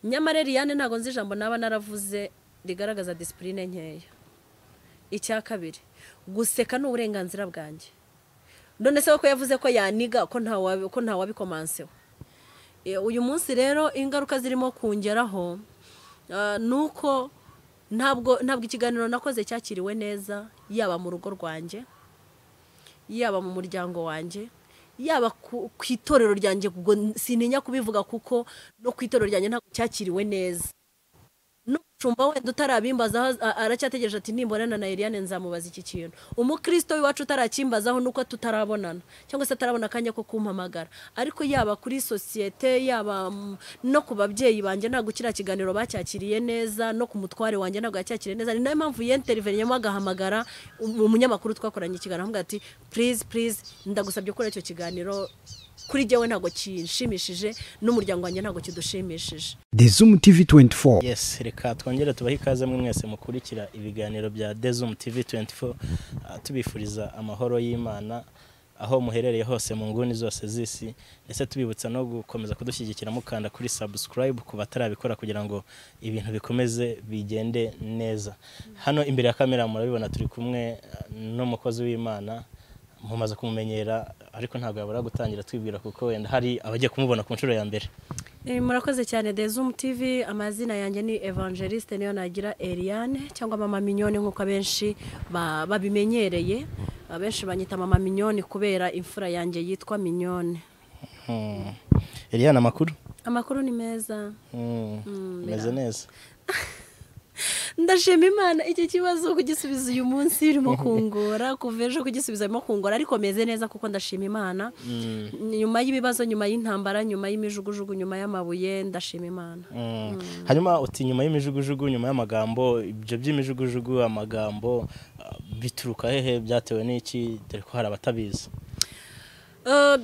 Nyamara Eliane ntabwo nzi ijambo naba naravuze rigaragaza discipline nkeya. Icya kabiri, guseka ni uburenganzira bwanjye. None se ko yavuze ko yaniga, ko nta wabikomanseho? Uyu munsi rero ingaruka zirimo kungeraho nuko ntabwo ikiganiro nakoze cyakiriwe neza, yaba mu rugo rwanjye, yaba mu muryango wanjye, yaba ku itorero ryanjye. Ubwo sintinya kubivuga kuko no ku itorero ryanjye ntabwo cyakiriwe neza. N'umushumba wenda utarabimbazaho aracyategereje ati nimbonana na Eliane nzamubaza iki kintu. Umukristo w'iwacu utarakimbazaho nuko tutarabonana cyangwa se atarabona akanya ko kumpamagara. Ariko yaba kuri sosiyete, yaba no ku babyeyi banjye ntabwo kiriya kiganiro bacyakiriye neza, no ku mutware wanjye ntabwo yacyakiriye neza. Ni nayo mpamvu yenterveniyemo agahamagara umunyamakuru twakoranye ikiganiro, aramubwira ati please, please, ndagusabye gukora icyo kiganiro, kuri jyewe ntabwo kinshimishije, n'umuryango wanjye ntabwo kidushimishije. The Zoom TV 24. Yes, reka twongere tubahe ikaze mwe mwese mukurikira ibiganiro bya The Zoom TV 24, tubifuriza amahoro y'Imana aho muherereye hose mu nguni zose z'isi, ndetse tubibutsa no gukomeza kudushyigikira mukanda kuri subscribe ku batarabikora kugira ngo ibintu bikomeze bigende neza. Hano imbere ya kamera murabibona turi kumwe n'umukozi w'Imana, mumaze kumumenyera, ariko ntabwo yabura gutangira twibwira kuko wenda hari abagiye kumubona ku nshuro ya mbere. Murakoze cyane The Zoom TV. Amazina yanjye ni Evangeliste niyo nagira Eliane cyangwa Mama Mignone nk'uko abenshi babimenyereye. Abenshi banyita Mama Mignone kubera imfura yanjye yitwa Mignone. Eliane, amakuru? Amakuru ni meza. Meze neza. Ndashima Imana. Iki kibazo kugisubiza uyu munsi birimo kungora, kuva ejo kugisubiza birimo kungora, ariko meze neza kuko ndashima Imana. Nyuma y'ibibazo, nyuma y'intambara, nyuma y'imijugujugu, nyuma y'amabuye, ndashima Imana. Hanyuma uti nyuma y'imijugujugu, nyuma y'amagambo, ibyo by'imijugujugu, amagambo bituruka hehe, byatewe n'iki, dore ko hari abatabizi?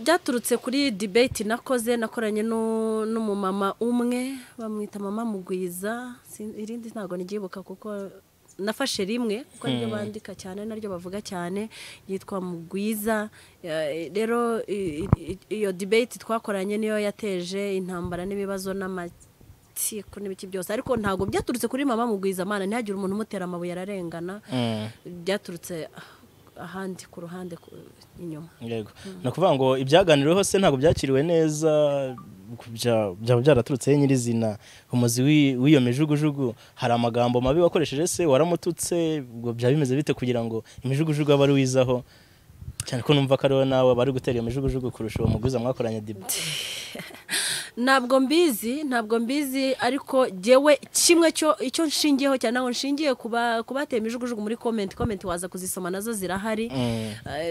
Byaturutse kuri debate nakoze, nakoranye n'umumama umwe bamwita Mama Mugwiza, irindi ntabwo niryibuka kuko nafashe rimwe kuko niryo bandika cyane naryo bavuga cyane, yitwa Mugwiza. Rero iyo debate twakoranye niyo yateje intambara n'ibibazo n'amatiku n'ibiki byose, ariko ntabwo byaturutse kuri Mama Mugwiza. Mana, ntihagire umuntu umutera amabuye, ararengana. Byaturutse ahandi ku ruhande inyuma. Yego, ni ukuvuga ngo ibyaganiriweho se ntabwo byakiriwe neza, byaba byaraturutse nyirizina umuzi w'iyo mijugujugu? Hari amagambo mabi wakoresheje se, waramututse? Ubwo byaba bimeze bite kugira ngo imijugujugu abe ari wizaho cyane, ko numva ko ariwe nawe bari gutera iyo mijugujugu kurusha uwo Muguza mwakoranye debate? Ntabwo mbizi, ntabwo mbizi, ariko jyewe kimwe cyo icyo nshingiyeho cyane, ntabwo nshingiye kuba kubateye imijugujugu muri comment. Comment waza kuzisoma nazo zirahari.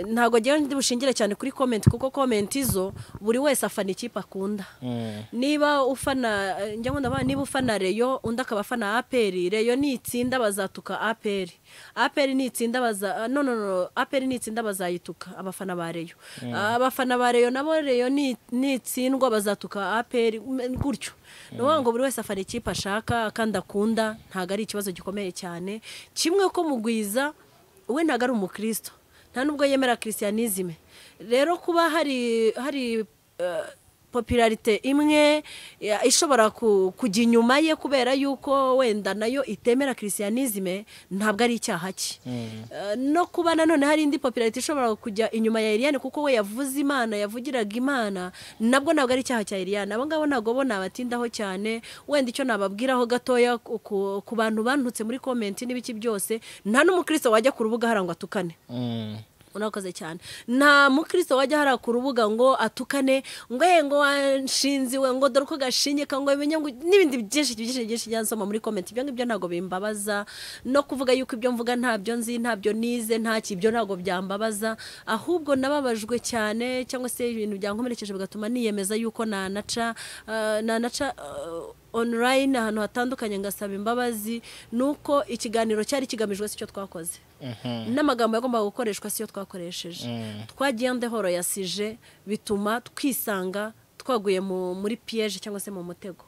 Ntabwo jyewe ndi bushingire cyane kuri comment, kuko comment zo buri wese afana ikipe akunda. Niba ufana, njya nkunda kuvuga, niba ufana Rayon undi akaba afana APR, Rayon nitsinda bazatuka APR, APR nitsinda baza, no, no, no, APR nitsinda bazayituka abafana ba Rayon, abafana ba Rayon nabo Rayon nitsindwa bazatuka APR, gutyo. Ni ukuvuga ngo buri wese afana ikipe ashaka kandi akunda, ntabwo ari ikibazo gikomeye cyane. Kimwe ko Mugwiza we ntabwo ari umukristo, nta nubwo yemera christianisme. Rero kuba hari popularité imwe ishobora kujya inyuma ye kubera yuko wenda nayo itemera christianisme, ntabwo ari icyaha cye. No kuba nanone hari indi popularité ishobora kujya inyuma ya Eliane kuko we yavuze Imana, yavugiraga Imana, nabwo ntabwo ari icyaha cya Eliane. Abo ngabo ntabwo bo nabatindaho cyane. Wenda icyo nababwiraho gatoya ku bantu bantutse muri comment n'ibiki byose, nta n'umukristo wajya ku rubuga hariya ngo atukane. Urakoze cyane. Nta mukristo wajya hariya ku rubuga ngo atukane ngo ye, ngo wanshinziwe, ngo dore uko gashinyika, ngo bimenye, ngo n'ibindi byinshi byinshi byinshi njya nsoma muri comment. Ibyo ngibyo ntabwo bimbabaza. No kuvuga yuko ibyo mvuga ntabyo nzi, ntabyo nize, ntaki, ibyo ntabwo byambabaza. Ahubwo nababajwe cyane, cyangwa se ibintu byankomerekeje bigatuma niyemeza yuko nanaca online ahantu hatandukanye ngasaba imbabazi, nuko ikiganiro cyari kigamijwe si cyo twakoze, n'amagambo yagombaga gukoreshwa siyo twakoresheje. Twagiye en dehors ya sujet, bituma twisanga twaguye muri piège cyangwa se mu mutego.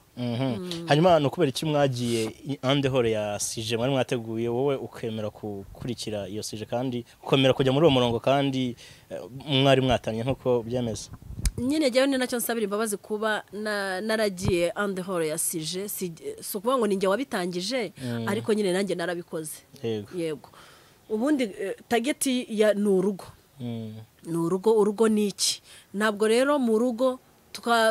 Hanyuma ni ukubera iki mwagiye en dehors ya sujet mwari mwateguye, wowe ukemera gukurikira iyo sujet kandi ukemera kujya muri uwo murongo, kandi mwari mwatanye nk'uko byemeza? Nyine jyewe ni nacyo nsabira imbabazi kuba naragiye en dehors ya sujet. Si ukuvuga ngo ninjye wabitangije, ariko nyine nanjye narabikoze. Yego, ubundi target ya ni urugo. Ni urugo. Urugo ni iki? Ntabwo rero mu rugo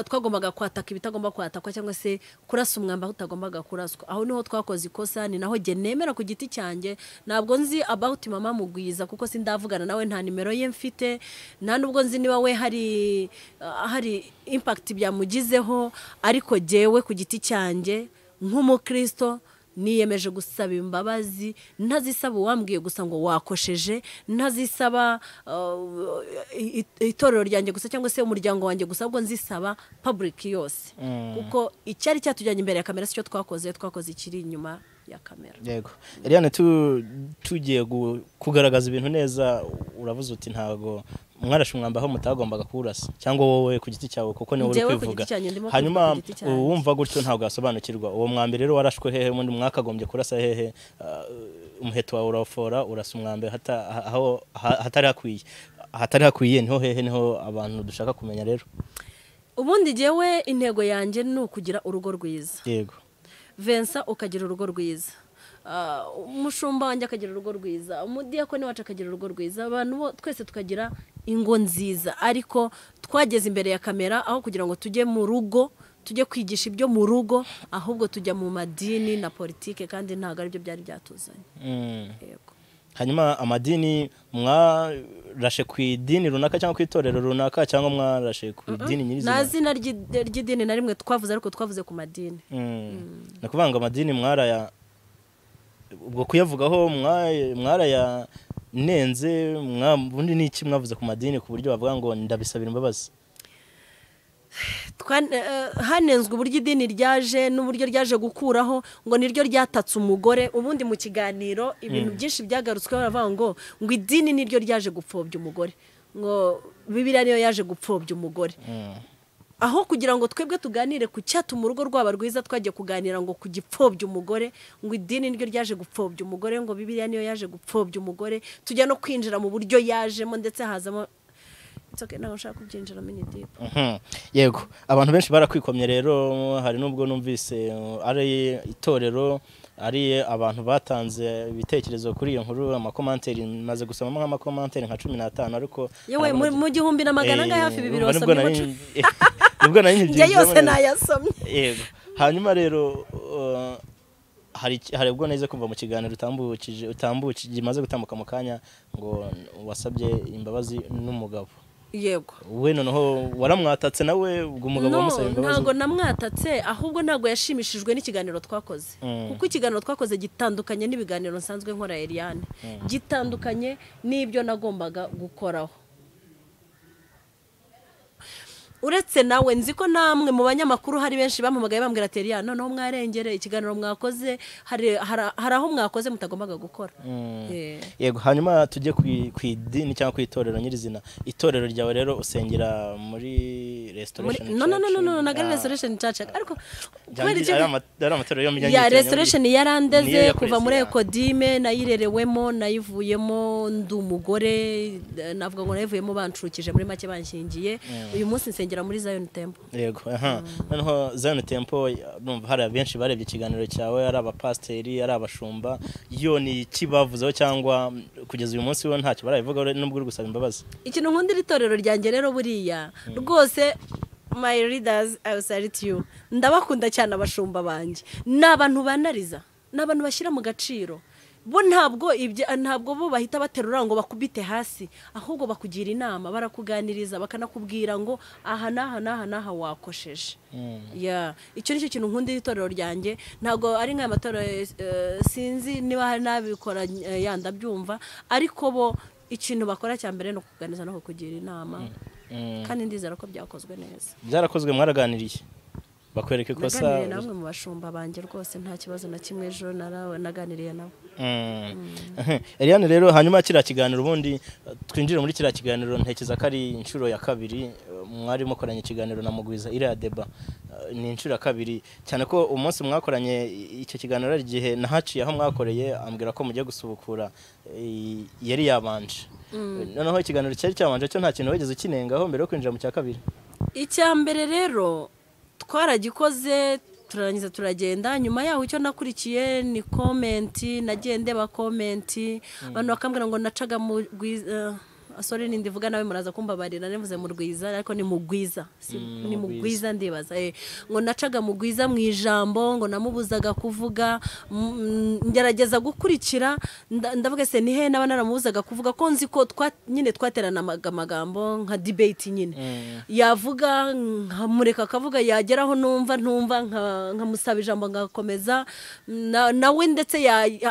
twagombaga kwataka ibitagomba kwatakwa, cyangwa se kurasa umwamba aho utagombaga kuraswa. Aho niho twakoze ikosa, ni naho jye nemera ku giti cyanjye. Ntabwo nzi about mama Mugwiza kuko sindavugana nawe, nta nimero ye mfite, nta nubwo nzi niba we hari impact byamugizeho, ariko jyewe ku giti cyanjye nk'umukristo niyemeje gusaba imbabazi. Ntazisaba uwambwiye gusa ngo wakosheje, ntazisaba itorero ryanjye gusa cyangwa se umuryango wanjye gusa, ahubwo nzisaba public yose, kuko icyari cyatujyanye imbere ya kamera sicyo twakoze, twakoze ikiri inyuma ya kamera. Yego, Eliane, tugiye kugaragaza ibintu neza. Uravuze uti ntago mwarashe umwamba aho mutagombaga kurasa, cyangwa wowe ku giti cyawe, kuko niwe uri Njyewe ku kwivuga. giti cyanjye, ndimo Hanyuma kuvuga ku giti cyanjye. uwumva gutyo ntabwo yasobanukirwa uwo mwambi rero warashwe hehe, ubundi mwakagombye kurasa hehe? Umuheto wawe urawufora, urasa umwambi aho hatari hakwiye. Hatari hakwiye niho hehe? Niho abantu dushaka kumenya rero. Ubundi jyewe intego yanjye ni ukugira urugo rwiza. Vincent ukagira urugo rwiza, umushumba wanjye akagira urugo rwiza, umudiyakoni wacu akagira urugo rwiza, abantu bo twese tukagira ingo nziza. Ariko twageze imbere ya kamera, aho kugira ngo tujye mu rugo tujye kwigisha ibyo mu rugo, ahubwo tujya mu madini na politike, kandi ntabwo aribyo byari byatuzanye. Yego. Hanyuma amadini, mwarashe ku idini runaka cyangwa ku itorero runaka, cyangwa mwarashe ku idini nyirizina? Nta zina ry'idini na rimwe twavuze, ariko twavuze ku madini. Ni ukuvuga ngo amadini mwaraya, ubwo kuyavugaho mwarayanenze, ubundi ni iki mwavuze ku madini ku buryo bavuga ngo ndabisabira imbabazi? Hanenzwe uburyo idini ryaje n'uburyo ryaje gukuraho ngo niryo ryatatse umugore. Ubundi mu kiganiro ibintu byinshi byagarutsweho, baravuga ngo idini niryo ryaje gupfobya umugore, ngo Bibiliya niyo yaje gupfobya umugore. Aho kugira ngo twebwe tuganire ku cyatuma urugo rwaba rwiza, twagiye kuganira ngo ku gipfobya umugore, ngo idini niryo ryaje gupfobya umugore, ngo Bibiliya niyo yaje gupfobya umugore. Tujya no kwinjira mu buryo yajemo, ndetse hazamo. It's okay, ntabwo nshaka kubyinjiramo in deep. Yego, abantu benshi barakwikomye rero. Hari nubwo numvise ari itorero, ari abantu batanze ibitekerezo kuri iyo nkuru, amakomanteri maze gusomamo nk'amakomanteri nka 15, ariko Yewe, mu 1100 angahe, hafi 2000 nibwo wasomye. Nibwo nari Njye nkibyinjiramo yose neza. nayasomye. Yego, hanyuma rero hari ubwo neza kumva mu kiganiro utambukije gimaze gutambuka mu kanya ngo wasabye imbabazi n'umugabo. Yego. We noneho waramwatatse nawe, ubwo umugabo No, wamusaba imbabazi? ntabwo namwatatse, ahubwo ntabwo yashimishijwe n'ikiganiro twakoze, kuko ikiganiro twakoze gitandukanye n'ibiganiro nsanzwe nkora Eliane, gitandukanye n'ibyo nagombaga gukoraho. Uretse nawe, nzi ko namwe mu banyamakuru hari benshi bampamagaye bambwira ati: "Eliane, noneho mwarengere, ikiganiro mwakoze hari aho mwakoze mutagombaga gukora." Yego, hanyuma tujye ku idini cyangwa ku itorero nyirizina. Itorero ryawe rero usengera muri Restoration No, no, no, no, no, Church? ntabwo ari Restoration Church, ariko kubera Ari amatorero yombi ya njya Restoration niyo yarandeze yakureze, kuva muri ya. Ekodime, nayirerewemo, nayivuyemo ndi umugore, navuga ngo nayivuyemo bancukije, muri make banshingiye. Uyu munsi nsengera muri Zion Temple. Yego, aha noneho Zion Temple, numva hari abenshi barebye ikiganiro cyawe, ari abapasiteri, ari abashumba, yo ni iki bavuzeho, cyangwa kugeza uyu munsi wo ntacyo barabivugaho nubwo uri gusaba imbabazi? Ikintu nkundira itorero ryanjye rero, buriya rwose, my leaders, I will salute you, ndabakunda cyane. Abashumba banjye ni abantu banariza, ni abantu bashyira mu gaciro. Bo ntabwo ibyo, ntabwo bo bahita baterura ngo bakubite hasi, ahubwo bakugira inama, barakuganiriza, bakanakubwira ngo aha n'aha n'aha n'aha wakosheje. Ya, icyo nicyo kintu nkundira itorero ryanjye. Ntabwo ari nk'aya matorero, sinzi niba hari n'abikora, ya ndabyumva, ariko bo ikintu bakora cya mbere ni ukuganiriza no kukugira inama, kandi ndizera ko byakozwe neza. Byarakozwe, mwaraganiriye bakwereka ikosa? Naganiriye namwe mu bashumba banjye rwose, nta kibazo na kimwe, ejo naganiriye nabo. Eliane rero, hanyuma kiriya kiganiro, ubundi twinjire muri kiriya kiganiro. Ntekereza ko ari inshuro ya kabiri mwari mukoranye ikiganiro na Mugwiza, iriya débat. Ni inshuro ya kabiri, cyane ko umunsi mwakoranye icyo kiganiro ari igihe nahaciye aho mwakoreye, ambwira ko mugiye gusubukura, yari yabanje. Noneho ikiganiro cyari cyabanje cyo nta kintu wigeze ukinengaho mbere yo kwinjira mu cya kabiri? Icya mbere rero twaragikoze turarangiza turagenda. Nyuma yaho icyo nakurikiye ni comment, nagiye ndeba comment, abantu bakambwira ngo nacaga mu sorry nindivuga nawe muraza kumbabarira, nevuze mu Rwiza ariko ni Mugwiza, ni Mugwiza ndibaza, ngo nacaga Mugwiza mu ijambo, ngo namubuzaga kuvuga. Ngerageza gukurikira, ndavuga se ni he naba naramubuzaga kuvuga, ko nzi ko nyine twaterana amagambo nka debate nyine, yavuga nkamureka akavuga, yageraho numva ntumva nkamusaba ijambo ngakomeza nawe, ndetse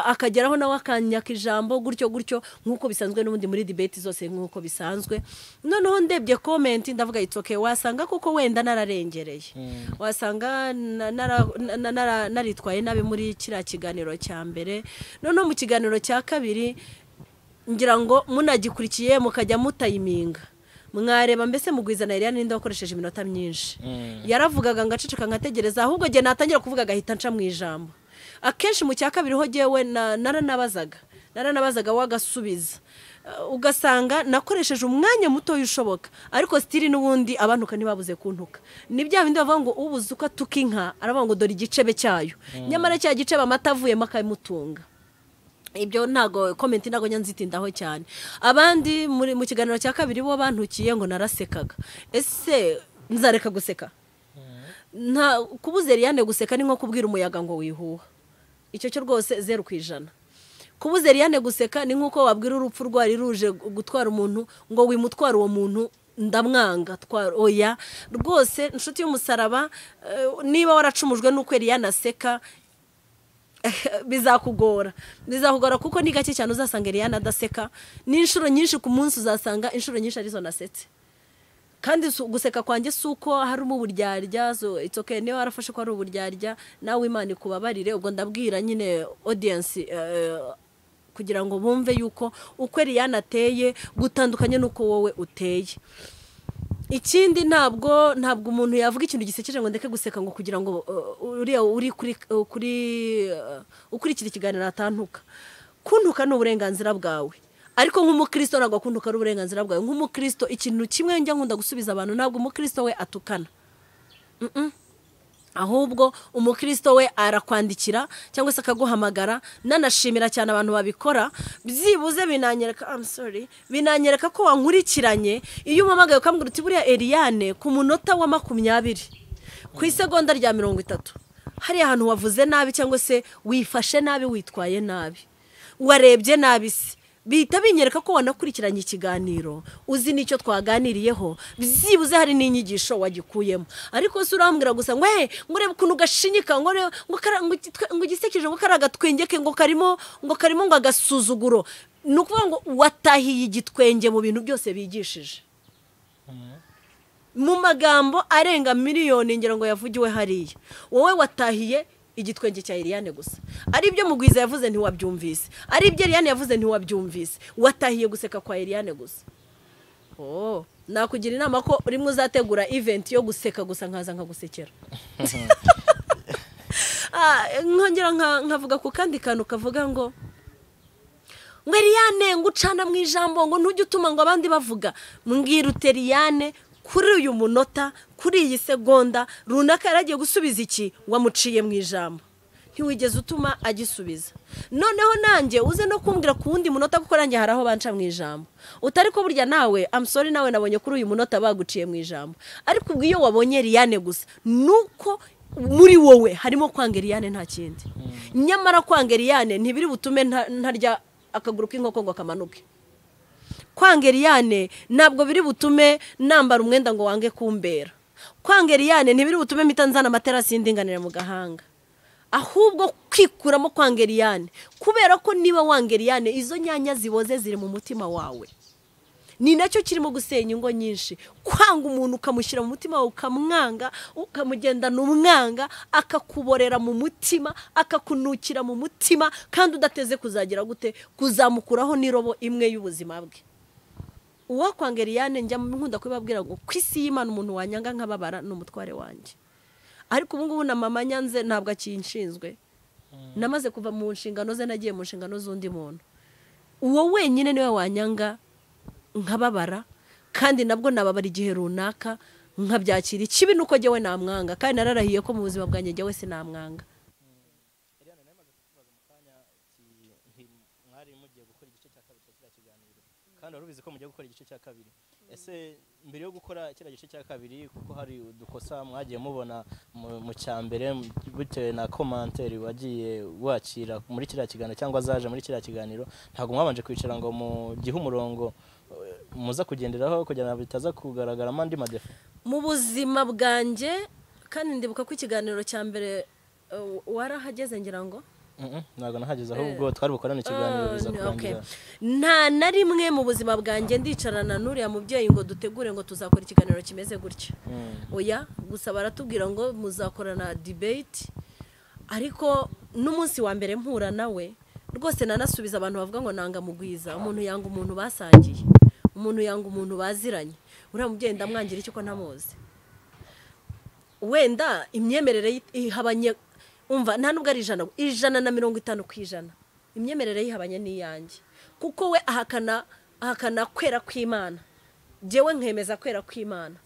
akageraho nawe akanyaka ijambo gutyo gutyo, nkuko bisanzwe n'ubundi muri debate zose nkuko bisanzwe. Noneho ndebye comment ndavuga it's okay, wasanga kuko wenda nararengereye, wasanga naritwaye nabi muri kiriya kiganiro cya mbere. Noneho mu kiganiro cya kabiri ngira ngo munagikurikiye mukajya mutayiminga, mwareba mbese Mugwiza na Eliane ninde wakoresheje iminota myinshi. Yaravugaga ngaceceka nkategereza, ahubwo jye natangira kuvuga agahita nca mu ijambo. Akenshi mu cya kabiri ho jyewe naranabazaga wagasubiza, ugasanga nakoresheje umwanya muto ushoboka, ariko stili n'ubundi abantu ntibabuze kuntuka. Ni bya bindi bavuga ngo ubuze uko atuka inka aravuga ngo dore igicebe cyayo, nyamara cya gicebe amata avuyemo akamutunga. Ibyo ntago comment ntago nyanzitindaho cyane. Abandi mu kiganiro cya kabiri bo bantukiye ngo narasekaga. Ese nzareka guseka? Nta kubuza Eliane guseka ni nko kubwira umuyaga ngo wihuha. Icyo cyo rwose 0%. Kubuza Eliane guseka ni nkuko wabwira urupfu rwari ruje gutwara umuntu ngo wimutwara uwo muntu ndamwanga twara oya. Rwose inshuti y'umusaraba, niba waracumujwe nuko Eliane aseka bizakugora, kuko ni gake cyane uzasanga Eliane adaseka. N'inshuro nyinshi ku munsi uzasanga inshuro nyinshi arizo nasetse. Kandi guseka kwanjye suko harimo uburyarya, so it's okay niba warafashe ko ari uburyarya nawe Imana ikubabarire. Ubwo ndabwira nyine audience kugira ngo bumve yuko uko Eliane ateye gutandukanye nuko wowe uteye. Ikindi ntabwo umuntu yavuga ikintu gisekeje ngo ndeke guseka ngo kugira ngo uriya uri kuri ukurikira ikiganiro atantuka. Kuntuka ni uburenganzira bwawe, ariko nk'umukristo ntabwo kuntuka ari uburenganzira bwawe. Nk'umukristo ikintu kimwe njya nkunda gusubiza abantu, ntabwo umukristo we atukana, ahubwo umukristo we arakwandikira cyangwa se akaguhamagara. Nanashimira cyane abantu babikora, byibuze binanyereka I'm sorry, binanyereka ko wankurikiranye. Iyo umpamagaye ukambwira uti buriya Eliane ku munota wa 20 ku isegonda rya 30 hariya ahantu wavuze nabi cyangwa se wifashe nabi, witwaye nabi, warebye nabi se, bihita binyereka ko wanakurikiranye ikiganiro, uzi n'icyo twaganiriyeho, byibuze hari n'inyigisho wagikuyemo. Ariko se urambwira gusa ngo ngo urebe ukuntu gashinyika, ngo ngo gisekeje, ngo kari agatwenge ke, ngo karimo ngo agasuzuguro. Ni ukuvuga ngo watahiye igitwenge mu bintu byose bigishije, mu magambo arenga miliyoni ngira ngo yavugiwe hariya, wowe watahiye igitwenge cya Eliane gusa. Ari ibyo Mugwiza yavuze ntiwabyumvise, ari ibyo Eliane yavuze ntiwabyumvise, watahiye guseka kwa Eliane gusa. Oh, nakugira inama ko rimwe uzategura event yo guseka gusa nkaza nkagusekera. Nkongera nkavuga ku kandi kantu kavuga ngo Eliane ngo ucana mu ijambo ngo ntujye utuma ngo abandi bavuga. Mbwira ute Eliane kuri uyu munota, kuri iyi segonda runaka yaragiye gusubiza iki wamuciye mu ijambo, ntiwigeze utuma agisubiza. Noneho nanjye uze no kumbwira ku wundi munota, kuko nanjye hari aho banca mu ijambo utari ko burya nawe I'm sorry, nawe nabonye kuri uyu munota baguciye mu ijambo. Ariko ubwo iyo wabonye Eliane gusa nuko muri wowe harimo kwanga Eliane nta kindi. Nyamara kwanga Eliane ntibiri butume ntarya akaguru k'inkoko ngo kamanuke. Kwanga Eliane ntabwo biri butume nambara umwenda ngo wange kumbera. Kwanga Eliane ntibiri butume mpita nzana amaterasi y'indinganire mu gahanga. Ahubwo kwikuramo kwanga Eliane, kubera ko niba wanga Eliane izo nyanya ziboze ziri mu mutima wawe. Ni nacyo kirimo gusenya ingo nyinshi. Kwanga umuntu ukamushyira mu mutima wawe, ukamwanga, ukamugendana umwanga, akakuborera mu mutima, akakunukira mu mutima, kandi udateze kuzagira gute kuzamukuraho n'irobo imwe y'ubuzima bwe. Uwakwanga Eliane njya nkunda kubabwira ngo ku isi y'Imana umuntu wanyanga nkababara ni umutware wanjye. Ariko ubu ngubu na mama nyanze ntabwo akinshinzwe, namaze kuva mu nshingano ze nagiye mu nshingano z'undi muntu. Uwo wenyine niwe wanyanga nkababara, kandi nabwo nababara igihe runaka nkabyakira. Ikibi nuko jyewe namwanga, kandi nararahiye ko mu buzima bwanjye jyewe sinamwanga. Mwari mugiye gukora igice cya kabiri cya kiganiro, kandi wari ubizi ko mugiye gukora igice cya kabiri. Ese mbere yo gukora kiriya gice cya kabiri, kuko hari udukosa mwagiye mubona mu cya mbere bitewe na commentaire wagiye wakira muri kiriya kiganiro cyangwa zaje muri kiriya kiganiro, ntabwo mwabanje kwicara ngo mugihe umurongo muza kugenderaho kugira ngo bitaza kugaragaramo andi madefa? Mu buzima bwanjye, kandi ndibuka ko ikiganiro cya mbere warahageze ngira ngo ntabwo nahageze, ahubwo twari bukorane ikiganiro biza kurangira. Nta na rimwe mu buzima bwanjye ndicarana n'uriya mubyeyi ngo dutegure ngo tuzakora ikiganiro kimeze gutya. Oya, gusa baratubwira ngo muzakorana debate, ariko n'umunsi wa mbere mpura nawe rwose nanasubiza abantu bavuga ngo nanga mugwiza. Umuntu yanga umuntu basangiye, umuntu yanga umuntu baziranye. Uriya mubyeyi ndamwangira iki ko ntamuzi? Wenda imyemerere ihabanye, umva nta nubwo ari 150% imyemerere yihabanye n'iyanjye, kuko we ahakana kwera kw'Imana, jewe nkemeza kwera kw'Imana,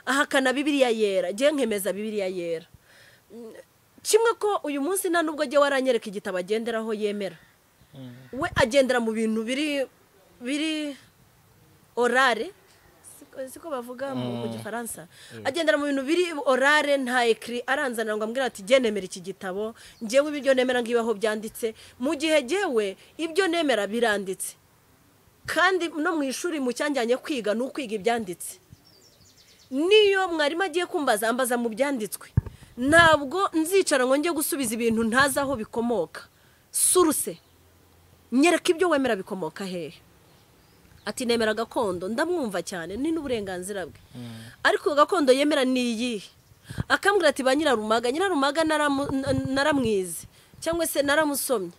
ahakana Bibiliya yera, jewe nkemeza Bibiliya yera. Kimwe ko uyu munsi nta nubwo jewe aranyereka igitabo agenderaho yemera, we agendera mu bintu biri orare, siko bavuga mu Gifaransa, agendera mu bintu biri orare, nta écrit aranzanira ngo ambwira ati jye nemera iki gitabo, njyewe ibyo nemera ngibaho byanditse, mu gihe jyewe ibyo nemera biranditse. Kandi no mu ishuri mu cyanjyanye kwiga ni ukwiga ibyanditse. Niyo mwarimu agiye kumbaza ambaza mu byanditswe, ntabwo nzicara ngo njye gusubiza ibintu ntazi aho bikomoka. Suruse nyereka ibyo wemera bikomoka hehe. Ati nemera gakondo, ndamwumva cyane, ni n'uburenganzira bwe. Ariko gakondo yemera ni iyihe? Akambwira ati ba Nyirarumaga, Nyirarumaga naramwize cyangwa se naramusomye.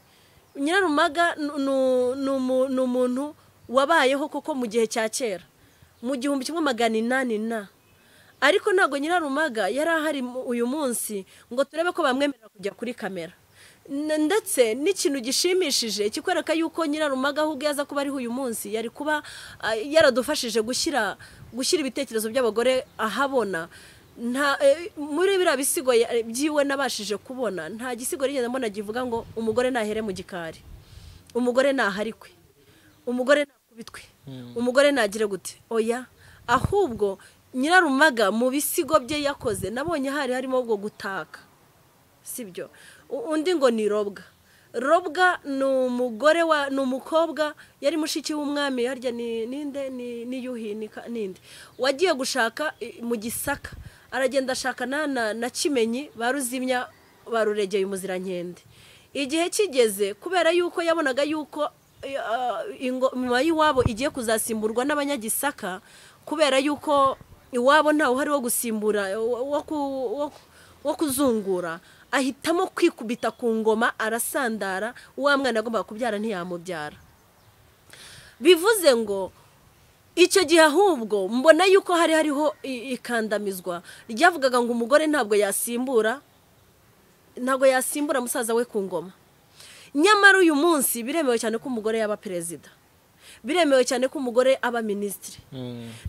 Nyirarumaga ni umuntu wabayeho koko mu gihe cya kera, mu 1800 na, ariko ntabwo Nyirarumaga yari ahari uyu munsi ngo turebe ko bamwemerera kujya kuri kamera. Ndetse n'ikintu gishimishije kikwereka yuko Nyirarumaga ahubwo yaza kuba ariho uyu munsi, yari kuba yaradufashije gushyira ibitekerezo by'abagore ahabona. Nta muri biriya bisigo byiwe nabashije kubona, nta gisigo rigeze mbona kivuga ngo umugore nahere mu gikari, umugore naharikwe, umugore nakubitwe, umugore nagire gute. Oya, ahubwo Nyirarumaga mu bisigo bye yakoze nabonye hari harimo ubwo gutaka, sibyo? Undi ngo ni Robwa. Robwa ni umugore wa, ni umukobwa yari mushiki w'umwami, harya ni ninde, ni Yuhi ninde wagiye gushaka mu Gisaka, aragenda ashaka na Kimenyi baruzimya baruregeye umuzirankende. Igihe kigeze kubera yuko yabonaga yuko ingoma y'iwabo igiye kuzasimburwa n'abanyagisaka, kubera yuko iwabo ntawe uhari wo gusimbura wo kuzungura, ahitamo kwikubita ku ngoma arasandara. Uwa mwana agomba kubyara ntiyamubyara. Bivuze ngo icyo gihe ahubwo mbona yuko hari hariho ikandamizwa ryavugaga ngo umugore ntabwo yasimbura musaza we ku ngoma. Nyamara uyu munsi biremewe cyane ko umugore yaba perezida, biremewe cyane ko umugore aba minisitiri.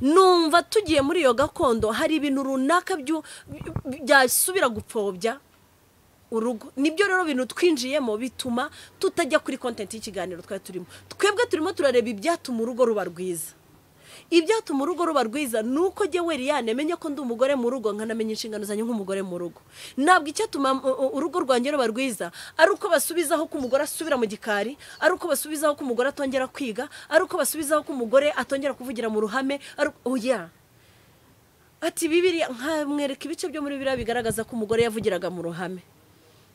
Numva tugiye muri iyo gakondo hari ibintu runaka byasubira gupfobya urugo. Nibyo rero bintu twinjiyemo bituma tutajya kuri content y'ikiganiro twari turimo. Twebwe turimo turareba ibyatuma urugo ruba rwiza. Ibyatuma urugo ruba rwiza nuko jyewe Liliane menye ko ndi umugore mu rugo, nkanamenya inshingano zanjye nk'umugore mu rugo. Ntabwo icyatuma urugo rwanjye ruba rwiza ari uko basubizaho ko umugore asubira mu gikari, ari uko basubizaho ko umugore atongera kwiga, ari uko basubizaho ko umugore atongera kuvugira mu ruhame, oya. Ati Bibiliya nkamwereka ibice byo muri Bibiliya bigaragaza ko umugore yavugiraga mu ruhame.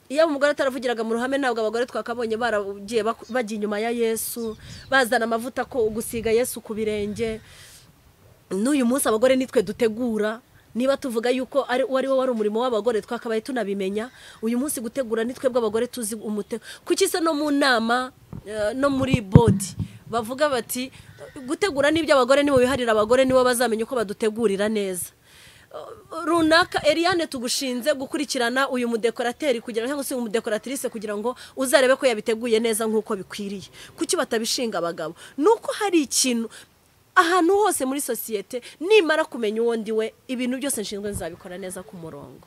Iyo umugore ataravugiraga mu ruhame ntabwo abagore twakabonye baragiye bajya inyuma ya Yesu, bazana amavuta ko gusiga Yesu ku birenge. N'uyu munsi abagore nitwe dutegura, niba tuvuga yuko ari wari wari umurimo w'abagore twakabaye tunabimenya. Uyu munsi gutegura nitwe bw'abagore tuzi umutego. Kuki se no mu nama no muri body bavuga bati gutegura n'ibyo abagore nibo biharira, abagore nibo bazamenya uko badutegurira neza. Runaka Eliane tugushinze gukurikirana uyu mudekorateri kugira cyangwa se umudekoratrice kugira ngo uzarebe ko yabiteguye neza nkuko bikwiriye. Kuki batabishinga abagabo? Nuko hari ikintu ahantu hose muri sosiyete. Nimara kumenya uwo ndi we, ibintu byose nshinzwe nzabikora neza ku murongo.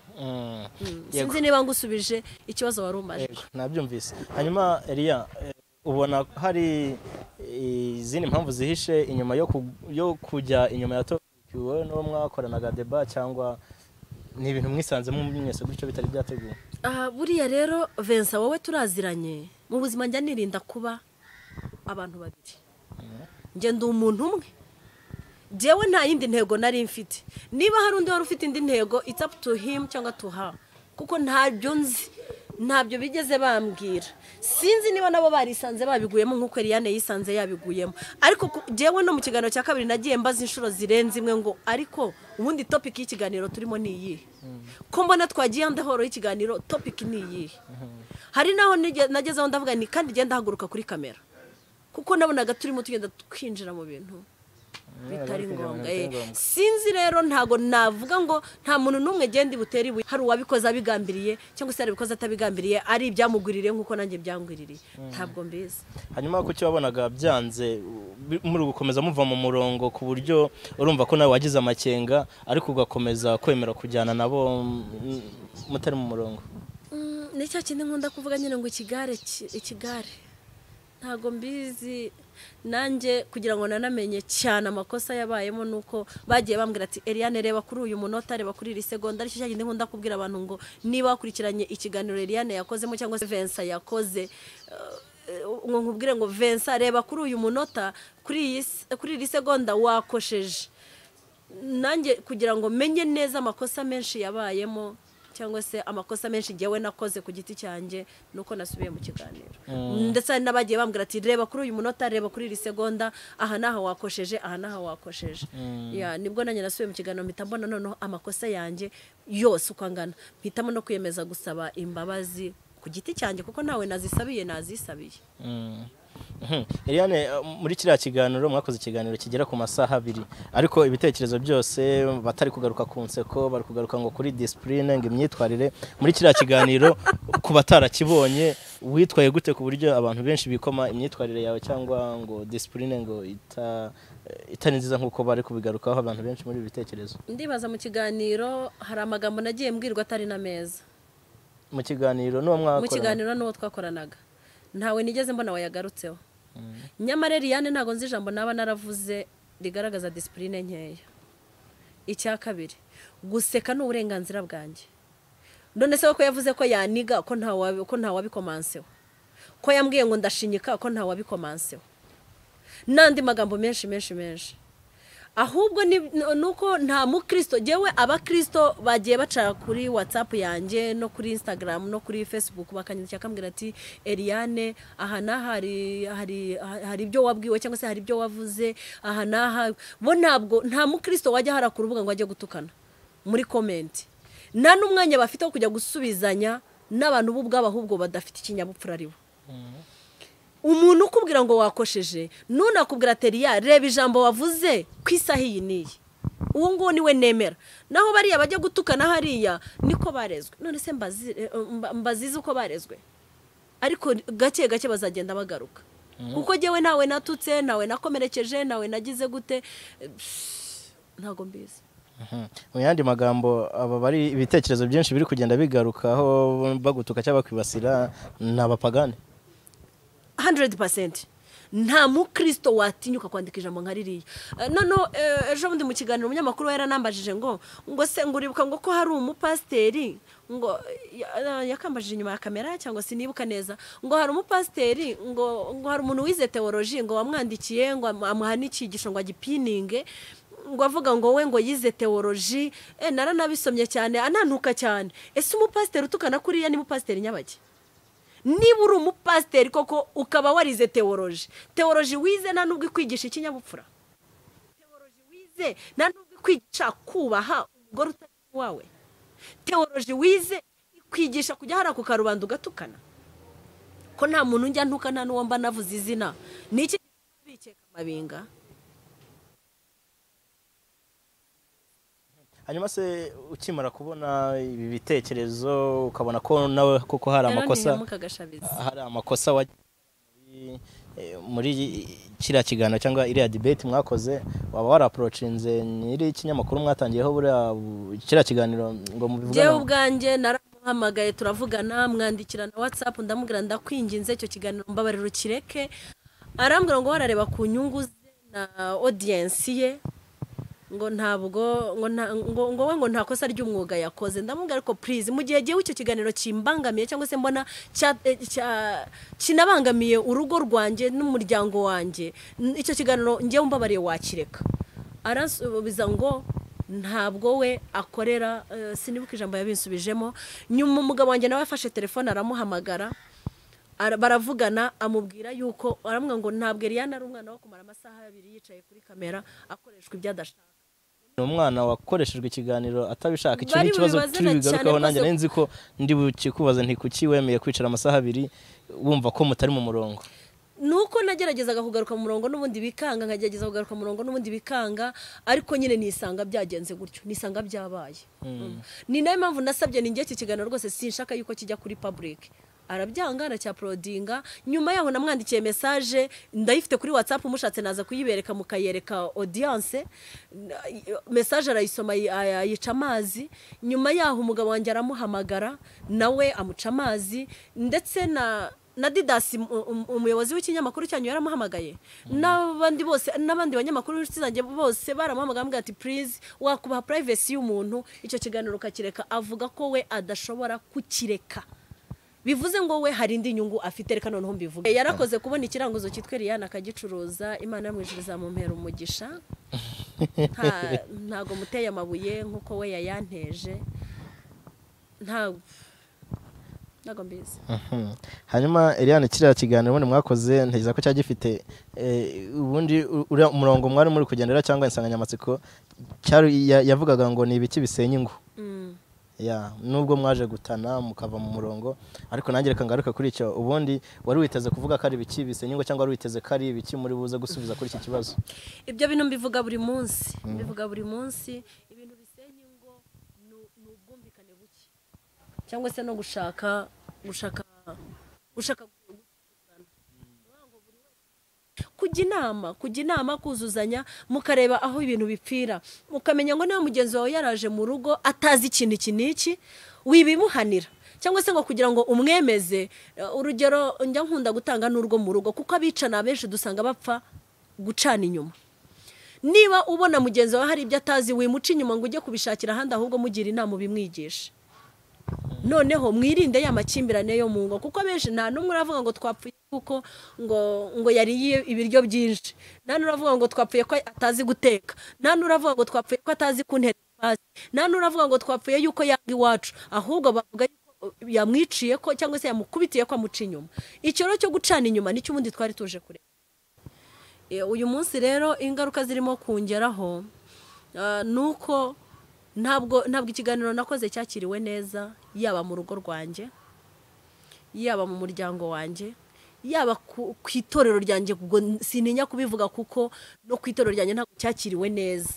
Sinzi niba ngusubije ikibazo wari umaje. Nabyumvise. Hanyuma Eliya, ubona hari izindi mpamvu zihishe inyuma yo kujya inyuma ya topic wowe n'uwo mwakoranaga deba, cyangwa ni ibintu mwisanzemo mwese gutyo bitari byateguwe? Buriya rero Vincent, wowe turaziranye mu buzima, njya nirinda kuba abantu babiri. Njye ndi umuntu umwe, njyewe nta yindi ntego nari mfite. Niba hari undi wari ufite indi ntego, it's up to him cyangwa to her, kuko ntabyo nzi, ntabyo bigeze bambwira. Sinzi niba nabo barisanze babiguyemo nk'uko Eliane yisanze yabiguyemo. Ariko njyewe no mu kiganiro cya kabiri nagiye mbaza inshuro zirenze imwe ngo ariko ubundi topic y'ikiganiro turimo ni iyihe? Ko mbona twagiye ndahoro y'ikiganiro, topic ni iyihe? Hari naho nagezeho ndavuga ni kandi genda haguruka kuri kamera, kuko nabonaga turimo tugenda twinjira mu bintu bitari ngombwa. Sinzi rero, ntago navuga ngo nta muntu n'umwe genda butere ibuye, hari uwabikoze abigambiriye cyangwa se arabikoze atabigambiriye, ari ibyamugwiririye nkuko nanjye byangwiririye, ntabwo mbizi. Hanyuma kuki wabonaga byanze muri gukomeza muva mu murongo, ku buryo urumva ko nawe wagize amakenga ariko ugakomeza kwemera kujyana nabo mutari mu murongo? Ni cya kindi nkunda kuvuga nyine ngo ikigare ikigare, ntago mbizi. Nanjye kugira ngo nanamenye cyane amakosa yabayemo nuko bagiye bambwira ati Eliane reba kuri uyu munota, reba kuri iri segonda. Aricyo cyagende nkunda kubwira abantu ngo niba wakurikiranye ikiganiro Eliane yakozemo cyangwa se Vincent yakoze, ngo nkubwire ngo Vincent reba kuri uyu munota, kuri iri segonda wakosheje. Nanjye kugira ngo menye neza amakosa menshi yabayemo cyangwa se amakosa menshi njyewe nakoze ku giti cyanjye, nuko nasubiye mu kiganiro. Ndetse n'abagiye bambwira ati reba kuri uyu munota, reba kuri iri segonda, aha naha wakosheje, aha naha wakosheje. Ya nibwo nanjye nasubiye mu kiganiro mpita mbona noneho amakosa yanjye yose uko angana, mpitamo no kwiyemeza gusaba imbabazi ku giti cyanjye, kuko nawe nazisabiye nazisabiye. Eliane, muri kiriya kiganiro mwakoze ikiganiro kigera ku masaha 2, ariko ibitekerezo byose batari kugaruka ku nseko, bari kugaruka ngo kuri discipline, ngo imyitwarire. Muri kiriya kiganiro ku batarakibonye, witwaye gute ku buryo abantu benshi bikoma imyitwarire yawe cyangwa ngo discipline ngo itari nziza nkuko bari kubigarukaho abantu benshi muri ibitekerezo? Ndibaza mu kiganiro hari amagambo nagiye mbwirwa atari na meza. Mu kiganiro n'uwo mwakoranaga? Mu kiganiro n'uwo twakoranaga ntawe nigeze mbona wayagarutseho. Nyamara Eliane ntago nzi ijambo naba naravuze rigaragaza discipline nkeya. Icya kabiri, guseka ni uburenganzira bwanjye. None se ko yavuze ko yaniga, ko nta wabikomanseho, ko yambwiye ngo ndashinyika, ko nta wabikomanseho, n'andi magambo menshi menshi menshi. Ahubwo nuko nta mukristo, jewe abakristo bagiye baca kuri WhatsApp yanjye no kuri Instagram no kuri Facebook bakanyandikira akambwira ati Eliane aha naha hari ibyo wabwiwe cyangwa se hari ibyo wavuze aha naha. Bo ntabwo nta mukristo wajya hara ku rubuga ngo ajye gutukana muri comment, nta n'umwanya bafite wo kujya gusubizanya n'abantu bo ahubwo badafite ikinyabupfura aribo. Umuntu ukubwira ngo wakosheje, nunakubwira teriya reba ijambo wavuze ku isaha iyi niyi, uwo nguwo niwe nemera. Naho bariya bajya gutukana hariya niko barezwe. None se mbazize uko barezwe? Ariko gake gake bazagenda bagaruka, kuko jyewe ntawe natutse, ntawe nakomerekeje, ntawe nagize gute, ntago mbizi. Mu yandi magambo, aba bari ibitekerezo byinshi biri kugenda bigarukaho bagutuka cyangwa bakwibasira ni abapagani 100%. Nta mukristo watinyuka kwandika ijambo nka ririya. Noneho ejo bundi mu kiganiro umunyamakuru yaranambajije ngo se nguribuka ngo ko hari umupasiteri, ngo yakambajije inyuma ya kamera cyangwa sinibuka neza, ngo hari umupasiteri ngo hari umuntu wize theology ngo wamwandikiye ngo amuha n'ikigisho ngo agipininge, ngo avuga ngo we ngo yize theology. Naranabisomye cyane anantuka cyane. Ese umupasiteri utukana kuriya ni mupasiteri nyabaki? Niba uri umupasiteri koko ukaba warize theology, theology wize nta nubwo ikwigisha ikinyabupfura, theology wize nta nubwo ikwigisha kubaha umugore utari wawe, theology wize ikwigisha kujya hara ku karubanda ugatukana. Ko nta muntu njya ntuka, nta n'uwo mba navuze izina, niki bikeka amabinga? Hanyuma se ukimara kubona ibi bitekerezo ukabona ko nawe koko hari amakosa, hari amakosa muri Muri kiriya kiganiro cyangwa iriya debate mwakoze, waba waraapproachinze nyiri ikinyamakuru mwatangiyeho buriya kiriya kiganiro ngo mubivugane? Njyewe ubwanjye naramuhamagaye turavugana, mwandikira na WhatsApp, ndamubwira ndakwinginze icyo kiganiro mbabarira ukireke. Arambwira ngo warareba ku nyungu ze na audience ye, ngo ntabwo ngo we ngo nta kosa ry'umwuga yakoze. Ndamubwira ariko please, mu gihe gihe icyo kiganiro kimbangamiye cyangwa se mbona kinabangamiye urugo rwanjye n'umuryango wanjye, icyo kiganiro njyewe mbabariye wakireka. Aransubiza ngo ntabwo we akorera, sinibuka ijambo yabinsubijemo. Nyuma umugabo wanjye nawe afashe telefone aramuhamagara, baravugana, amubwira yuko aramubwira ngo ntabwo Eliane ari umwana wo kumara amasaha 2 yicaye kuri kamera akoreshwa ibyo adashaka. Ni umwana wakoreshejwe ikiganiro atabishaka. Icyo ni ikibazo turi bigarukaho. Nanjye nari nzi ko ndi bukikubaza nti kuki wemeye kwicara amasaha 2 wumva ko mutari mu murongo? Nuko nageragezaga kugaruka mu murongo n'ubundi bikanga, nkagerageza kugaruka mu murongo n'ubundi bikanga, ariko nyine nisanga byagenze gutyo, nisanga byabaye. Ni nayo mpamvu nasabye ninjye iki kiganiro rwose sinshaka yuko kijya kuri public. Arabyanga, aracyaprodinga. Nyuma yaho namwandikiye message, ndayifite kuri WhatsApp, mushatse naza kuyibereka mukayereka audience. Message arayisoma ayica amazi. Nyuma yaho umugabo wanjye aramuhamagara nawe amuca amazi, ndetse na Didas umuyobozi w'ikinyamakuru cyanyu yaramuhamagaye, n'abandi bose, n'abandi banyamakuru b'inshuti zanjye bose baramuhamagaye, bamubwira ati please wakubaha privacy y'umuntu icyo kiganiro ukakireka. Avuga ko we adashobora kukireka, bivuze ngo we hari indi nyungu afite. Reka noneho mbivuge, yarakoze kubona ikiranguzo cyitwa Eliane akagicuruza, Imana yamwijiriza mu mpera umugisha. Ntago muteye amabuye nkuko we yayanteje, ntago mbizi. Hanyuma Eliane, kiriya kiganiro ubundi mwakoze ntekereza ko cyagifite ubundi uriya umurongo mwari muri kugendera cyangwa insanganyamatsiko yavugaga ngo ni ibiki bisenya ingo. Ya, nubwo mwaje gutana mukava mu murongo, ariko nanjye reka ngaruka kuri icyo. Ubundi wari witeze kuvuga ko ari ibiki bisenya ingo cyangwa wari witeze ko ari ibiki muri buze gusubiza kuri iki kibazo? Ibyo bintu mbivuga buri munsi, mbivuga buri munsi. Ibintu bisenya ingo ni ubwumvikane buke, cyangwa se no gushaka kujya inama, kuzuzanya, mukareba aho ibintu bipfira, mukamenya ngo niba mugenzi wawe yaraje mu rugo atazi ikintu iki n'iki wibimuhanira, cyangwa se ngo kugira ngo umwemeze. Urugero njya nkunda gutanga n'urwo mu rugo, kuko abicana benshi dusanga bapfa gucana inyuma. Niba ubona mugenzi wawe hari ibyo atazi, wimuca inyuma ngo ujye kubishakira ahandi, ahubwo mugira inama ubimwigishe. Noneho mwirinde ya makimbirane yo mu ngo, kuko benshi nta n'umwe uravuga ngo twapfuye kuko ngo yariye ibiryo byinshi, nta n'uravuga ngo twapfuye ko atazi guteka, nta n'uravuga ngo twapfuye ko atazi kuntera ipasi, nta n'uravuga ngo twapfuye yuko yanga iwacu, ahubwo bavuga yuko yamwiciye ko cyangwa se yamukubitiye ko amuca inyuma. Icyo rero cyo gucana inyuma nicyo ubundi twari tuje kureba. Uyu munsi rero ingaruka zirimo kungeraho nuko ntabwo ikiganiro nakoze cyakiriwe neza, yaba mu rugo rwanjye, yaba mu muryango wanjye, yaba ku itorero ryanjye. Ubwo sintinya kubivuga kuko no ku itorero ryanjye ntabwo cyakiriwe neza.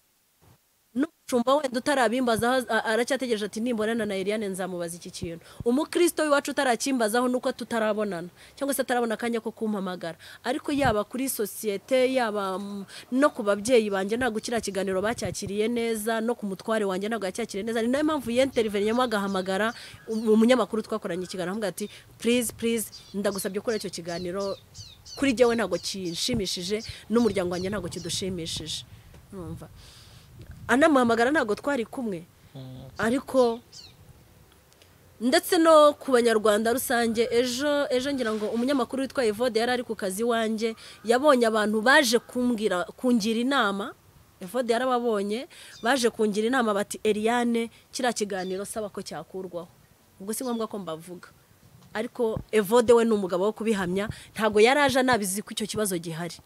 N'umushumba wenda utarabimbazaho aracyategereje ati nimbonana na Eliane nzamubaza iki kintu. Umukristo w'iwacu utarakimbazaho nuko tutarabonana cyangwa se atarabona akanya ko kumpamagara. Ariko yaba kuri sosiyete, yaba no ku babyeyi banjye ntabwo kiriya kiganiro bacyakiriye neza, no ku mutware wanjye ntabwo yacyakiriye neza. Ni nayo mpamvu yenterveniyemo agahamagara umunyamakuru twakoranye ikiganiro, amubwira ati please please ndagusabye gukora icyo kiganiro, kuri jyewe ntabwo kinshimishije n'umuryango wanjye ntabwo kidushimishije. Urumva anamuhamagara ntabwo twari kumwe, ariko ndetse no ku banyarwanda rusange. Ejo ngira ngo umunyamakuru witwa Evode yari ari ku kazi wanjye, yabonye abantu baje kumbwira kungira inama. Evode yarababonye baje kungira inama bati Eliane kiriya kiganiro saba ko cyakurwaho. Ubwo si ngombwa ko mbavuga, ariko Evode we ni umugabo wo kubihamya, ntabwo yaraje anabizi ko icyo kibazo gihari.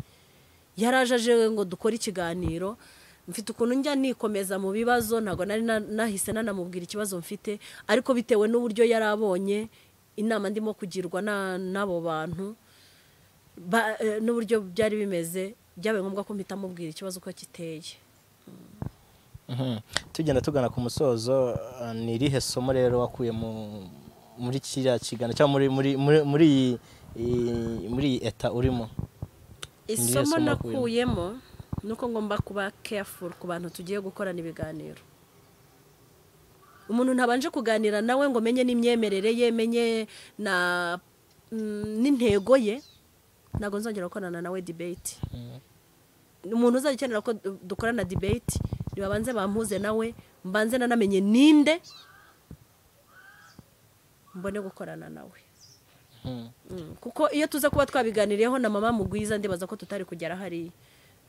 Yaraje aje ngo dukore ikiganiro. Mfite ukuntu njya nikomeza mu bibazo, ntabwo nari nahise nanamubwira ikibazo mfite, ariko bitewe n'uburyo yarabonye inama ndimo kugirwa n'abo bantu n'uburyo byari bimeze, byabaye ngombwa ko mpita mubwira ikibazo uko kiteye. Tugenda tugana ku musozo, ni irihe somo rero wakuye muri kiriya kiganiro cyangwa muri iyi eta urimo? Isomo nakuyemo nuko ngomba kuba careful ku bantu tugiye gukorana ibiganiro. Umuntu ntabanje kuganira nawe ngo menye n'imyemerere ye, menye na n'intego ye, ntago nzongera gukorana nawe debate. Umuntu uzakenera ko dukorana debate nibabanze bampuze nawe, mbanze nanamenye ninde mbone gukorana nawe. Kuko iyo tuza kuba twabiganiriyeho na mama Mugwiza ndibaza ko tutari kugera hariya.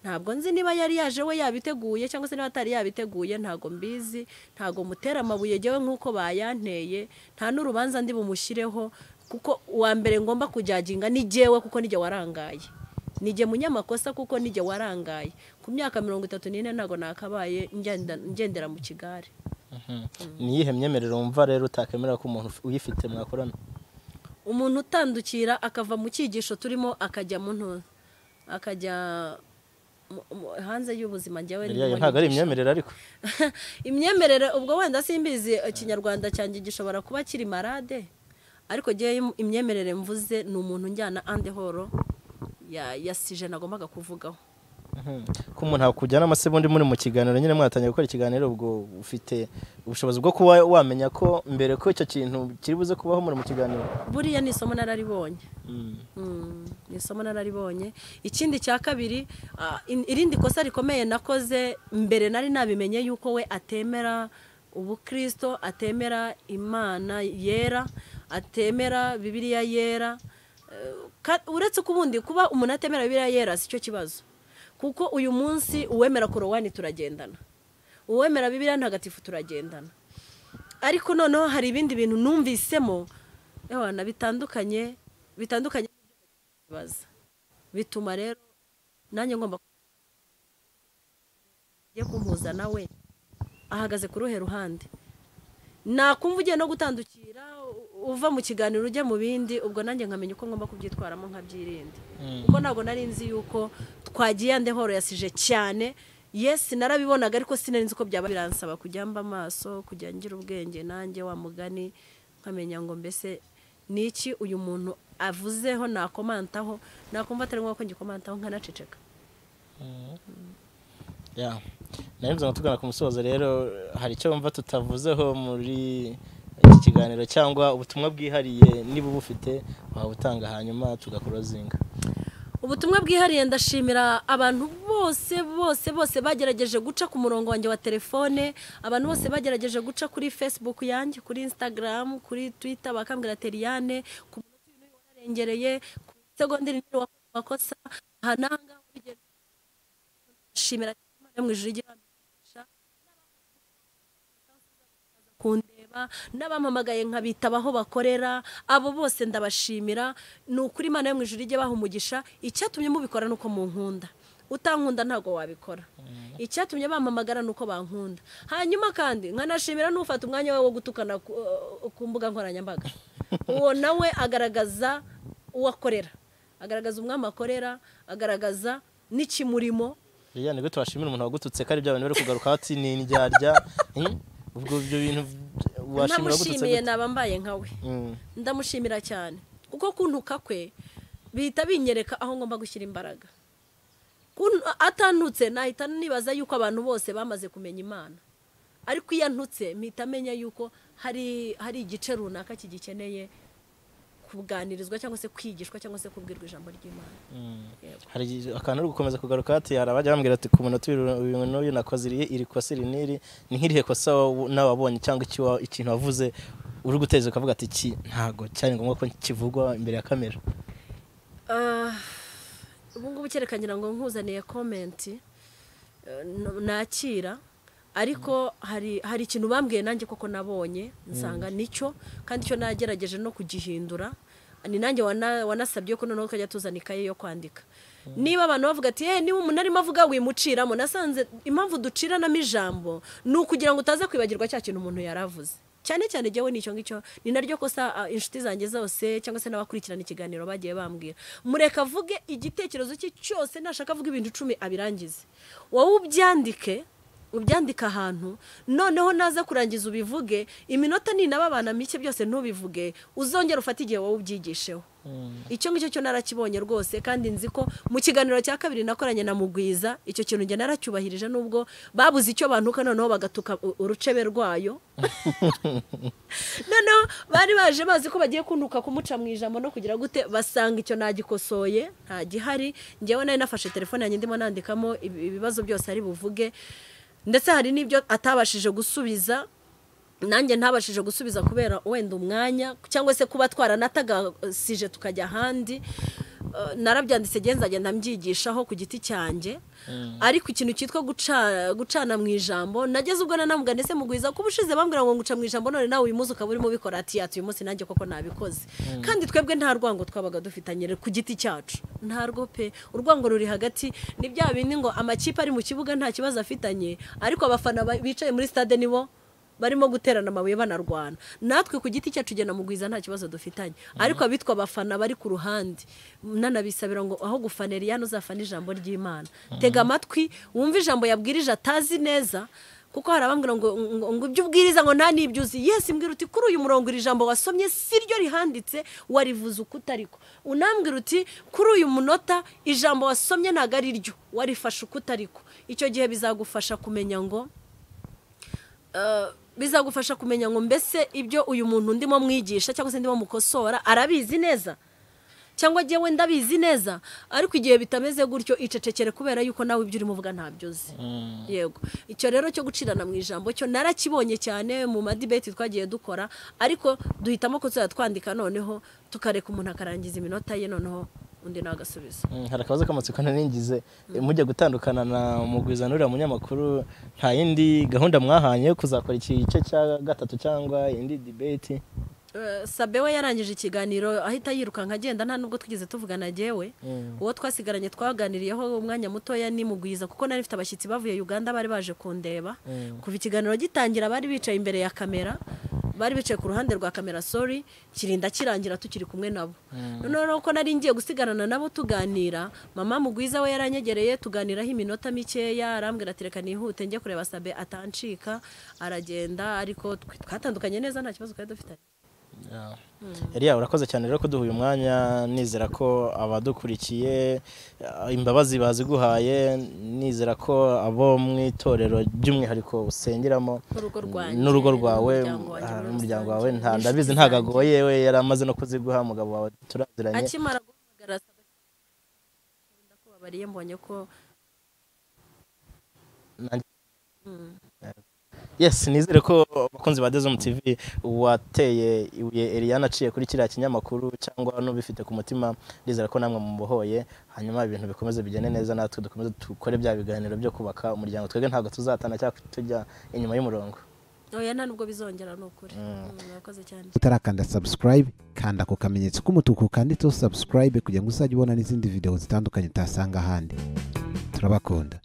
Ntabwo nzi niba yari yaje we yabiteguye cyangwa se niba atari yabiteguye, ntago mbizi, ntago mutera amabuye jewe nkuko bayanteye, nta n'urubanza ndi bumushyireho, kuko uwa mbere ngomba kujyaginga ni jewe, kuko nijye warangaye, nijye munyamakosa, kuko nijye warangaye. Ku myaka 34 ntago nakabaye ngendera mu kigare. Ni iyihe myemerere wumva rero utakemera ko umuntu uyifite mwakorana? Umuntu utandukira akava mu cyigisho turimo akajya mu ntuza, akajya hanze y'ubuzima. Njyewe ntabwo ari imyemerere, ariko imyemerere ubwo wenda simbizi, ikinyarwanda cyanjye gishobora kuba kiri marade, ariko njyewe imyemerere mvuze ni umuntu njyana ande horo ya sije nagombaga kuvugaho. Ko umuntu akujyana amasebundi muri mu kiganiro nyine mwatangiye gukora ikiganiro, ubwo ufite ubushobozi bwo kuba wamenya ko mbere ko icyo kintu kiri buze kubaho muri mu kiganiro. Buriya ni isomo nararibonye. Ni isomo nararibonye. Ikindi cya kabiri, irindi kosa rikomeye nakoze mbere nari nabimenye yuko we atemera ubukristo, atemera Imana yera, atemera Bibiliya yera. Uretse ko ubundi kuba umuntu atemera Bibiliya yera si cyo kibazo, kuko uyu munsi uwemera Korowani turagendana, uwemera Bibiliya ntagatifu turagendana, ariko noneho hari ibindi bintu numvisemo ewana bitandukanye bibaza, bituma rero nanjye ngomba kumpuza nawe ahagaze ku ruhe ruhande. Nakumva ugiye no gutandukira uva mu kiganiro ujya mu bindi, ubwo nanjye nkamenya uko ngomba kubyitwaramo nkabyirinda, kuko ntabwo nari nzi yuko twagiye ande horo yasije cyane. Yes, narabibonaga ariko sinari nzi uko byaba. Biransaba kujya mba amaso, kujya ngira ubwenge nanjye wa mugani, nkamenya ngo mbese niki uyu muntu avuzeho nakomantaho, nakumva atari ngombwa ko ngikomantaho nkanaceceka. Nari nzi tugana ku musozo rero, hari icyo wumva tutavuzeho muri iki kiganiro cyangwa ubutumwa bwihariye niba ubufite wabutanga hanyuma tugakorozinga? Ubutumwa bwihariye, ndashimira abantu bose bose bose bagerageje guca ku murongo wanjye wa telefone, abantu bose bagerageje guca kuri Facebook yanjye, kuri Instagram, kuri Twitter, bakambwira Teriyane ku munota uyu n'uyu wararengereye, ku segonda iri wakoze amakosa aha n'aha. Ndashimira Imana yo mu ijuru ijye ibampisha kundeba, n'abampamagaye nkabitaba aho bakorera, abo bose ndabashimira. Ni ukuri Imana yo mu ijuru ijye baha umugisha. Icyatumye mubikora nuko munkunda, utankunda ntago wabikora. Icyatumye bampamagara nuko bankunda. Hanyuma kandi nkanashimira n'ufata umwanya we wo gutukana ku mbuga nkoranyambaga, uwo nawe agaragaza uwakorera, agaragaza umwami akorera, agaragaza n'ikimurimo. Liliane, gute washimira umuntu wagututse ko ari bya bantu bari kugaruka ati ni indyarya? Ubwo ibyo bintu washimira gututse? Naba mbaye nkawe. Ndamushimira cyane, kuko kuntuka kwe bihita binyereka aho ngomba gushyira imbaraga. Atantutse nahita nibaza yuko abantu bose bamaze kumenya Imana, ariko iyo antutse mpita menya yuko hari igice runaka kigikeneye kuganirizwa cyangwa se kwigishwa cyangwa se kubwirwa ijambo ry'Imana. Hari akantu uri gukomeza kugaruka ati hari abajya bambwira ati ku munota uyu n'uyu nakoze iri kosa iri n'iri, ni nk'irihe kosa nawe wabonye cyangwa ikintu wavuze uri guteza ukavuga ati iki ntago cyari ngombwa ko kivugwa imbere ya kamera? Ubu ngubu kereka ngira ngo nkuzaniye comment nakira, ariko hari ikintu bambwiye nanjye koko nabonye nsanga nicyo, kandi icyo nagerageje no kugihindura. Ni nanjye wanasabye ko noneho kajya tuzana ikaye yo kwandika. Niba abantu bavuga ati niba umuntu arimo avuga wimuciramo, nasanze impamvu duciranamo ijambo ni ukugira ngo utaza kwibagirwa cya kintu umuntu yaravuze. Cyane cyane jyewe nicyo ngicyo, ni naryo kosa inshuti zanjye zose cyangwa se n'abakurikirana ikiganiro bagiye bambwira, mureka avuge igitekerezo cye cyose, nashaka avuga ibintu 10 abirangize, wowe ubyandike, ubyandika ahantu, noneho naza kurangiza ubivuge, iminota ninaba abana mike byose ntubivuge, uzongera ufate igihe wowe ubyigisheho. Icyo ngicyo cyo narakibonye rwose, kandi nzi ko mu kiganiro cya kabiri nakoranye na Mugwiza icyo kintu njye naracyubahirije, nubwo babuze icyo bantuka noneho bagatuka urucebe rwayo. Noneho bari baje bazi ko bagiye kuntuka kumuca mu ijambo no kugira gute, basanga icyo nagikosoye nta gihari. Njyewe nari nafashe telefone yanjye ndimo nandikamo ibibazo byose ari buvuge, ndetse hari n'ibyo atabashije gusubiza nanjye ntabashije gusubiza kubera wenda umwanya cyangwa se kuba twaranatagasije tukajya ahandi. Narabyanditse ngenza ngenda mbyigishaho ku giti cyanjye. Ariko ikintu cyitwa gucana mu ijambo nageze ubwo nanamubwira ndetse Mugwiza ko ubushize bambwira ngo nguca mu ijambo, none nawe uyu munsi ukaba urimo ubikora, ati uyu munsi nanjye koko nabikoze. Kandi twebwe nta rwango twabaga dufitanye ku giti cyacu, ntarwo pe. Urwango ruri hagati ni bya bindi ngo amakipe ari mu kibuga nta kibazo afitanye, ariko abafana bicaye muri stade nibo barimo guterana amabuye banarwana. Natwe ku giti cyacu gena Mugwiza nta kibazo dufitanye, ariko abitwa abafana bari ku ruhande nanabisabira ngo aho gufana Eliane uzafana ijambo ry'Imana. Tega amatwi wumve ijambo yabwirije atazi neza, kuko hari abambwira ngo ibyo ubwiriza ngo nta nibyo uzi. Yes, mbwira uti kuri uyu murongo iri jambo wasomye si ryo rihanditse, warivuze uko utariko. Unambwira uti kuri uyu munota ijambo wasomye ntago ari ryo, warifashe uko utariko. Icyo gihe bizagufasha kumenya ngo mbese ibyo uyu muntu ndimo mwigisha cyangwa se ndimo mukosora arabizi neza cyangwa jyewe ndabizi neza. Ariko igihe bitameze gutyo icecekere, kubera yuko nawe ibyo urimo uvuga ntabyo uzi. Yego, icyo rero cyo gucirana mu ijambo cyo narakibonye cyane mu madebate twagiye dukora, ariko duhitamo ko tuzatwandika noneho tukareka umuntu akarangiza iminota ye noneho undi nagasubiza. Hari akabazo k'amatsiko naringize, mujya gutandukana na Mugwiza n'uriya munyamakuru, nta yindi gahunda mwahanye kuzakora iki gice cya gatatu cyangwa indi debate? Sabe we yarangije ikiganiro ahita yirukanka agenda, nta nubwo twigeze tuvugana jewe. Uwo twasigaranye twaganiriyeho umwanya mutoya ni Mugwiza, kuko nari mfite abashyitsi bavuye Uganda bari baje kundeba. Kuva ikiganiro gitangira bari bicaye imbere ya kamera, bari bicaye ku ruhande rwa kamera, sorry, kirinda kirangira tukiri kumwe nabo. Noneho ko nari ngiye gusigarana nabo tuganira, mama Mugwiza we yaranyegereye tuganiraho iminota mikeya, arambwira ati reka nihute njye kureba Sabe atancika, aragenda. Ariko twatandukanye neza nta kibazo twari dufitanye. Elia, urakoze cyane rero kuduha uyu mwanya, nizera ko abadukurikiye imbabazi baziguhaye, nizera ko abo mu itorero by'umwihariko usengeramo n'urugo rwawe n'umuryango wawe, nta ndabizi ntagagoye we yaramaze no kuziguha, umugabo wawe turaziranye. Akimara guhamagara ndakubabariye mbonye ko Yes, nizere ko abakunzi ba Dezum TV wateye ibuye Eliane aciye kuri kiriya kinyamakuru cyangwa n'ubifite ku mutima, nizera ko namwe mumubohoye, hanyuma ibintu bikomeze bigende neza, natwe dukomeze dukore bya biganiro byo kubaka umuryango. Twebwe ntabwo tuzatana cyangwa tujya inyuma y'umurongo. Oya, nta nubwo bizongera n'ukuri. Murakoze cyane. Utarakanda subscribe, kanda ku kamenyetso k'umutuku kanditseho subscribe kugira ngo uzajye ubona n'izindi video zitandukanye utasanga ahandi. Turabakunda.